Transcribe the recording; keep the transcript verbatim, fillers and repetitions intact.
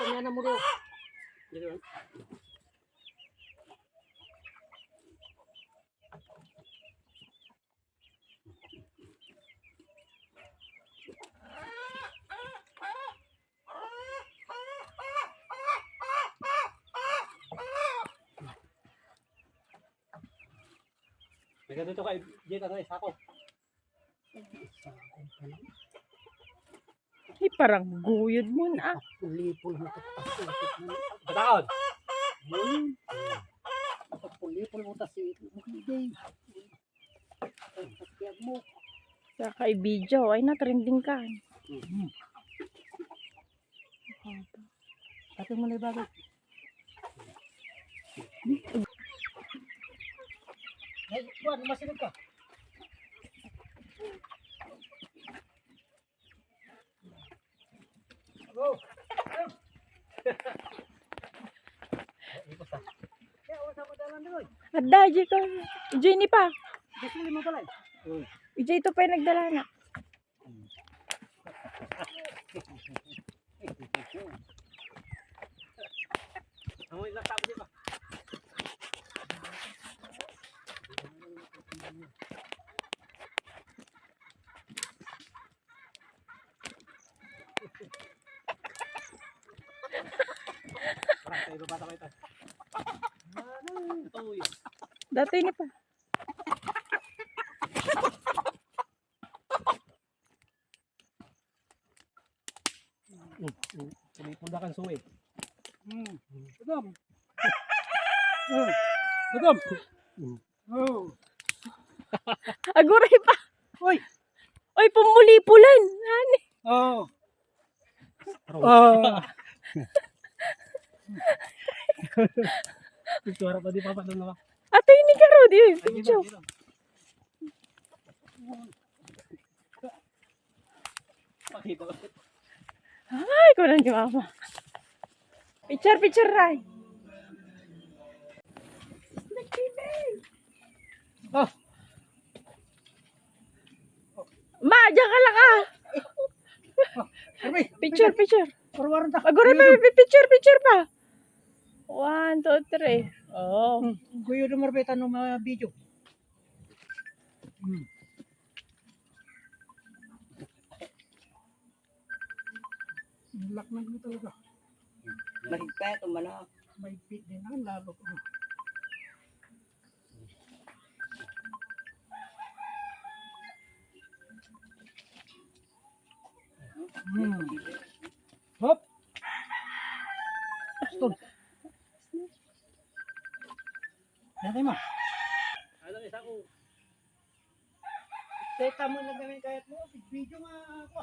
Ano mo do? Nagkadto ka, Jet, ano, isa ko. Ay, parang guyod mo na. Pulipol mo ta, pulipol mo ta. Pataon. Hmm. Pulipol mo ta si Mukli Day. Ay, pagkiyag mo. Sa kay video, ay na, trending ka. Hmm. Ato mo na ibagay. Ay, kuwan, masinag ka. Oh. Adda, Jay ko. Jay ni pa. Gusto mo pala eh. Jay to pa yung nagdala na. Amoy na sabi, di ba? Dati ni pa. Mm, mm. Pulipol na kan suwi. Mm. Dagom. Mm. Dagom. Mm. Oh. Aguray pa. Oy. Oy, pumulipulan. Ani? Oh. Oh. Picture pa di papa doon ba? Ate, ini ka, Rudy. Picture. Pakita ko. Ay, kulang ni Mama. Picture, picture, Ray. Oh. Ma, diyan ka lang, ah. Oh, Arby, picture, picture. Picture. Forward ta. Agora, ma, picture, picture pa. One, two, three. Oh. Hmm. Guyo, dumarbeta no ma-video. Hmm. Laknag mo talaga. Mahigpit ang manok. Mahigpit din ang lalo. Hmm. Hop! Stop. Yan tayo, ma. Ano, isa ko. Teka mo na namin kayat mo, video nga ako.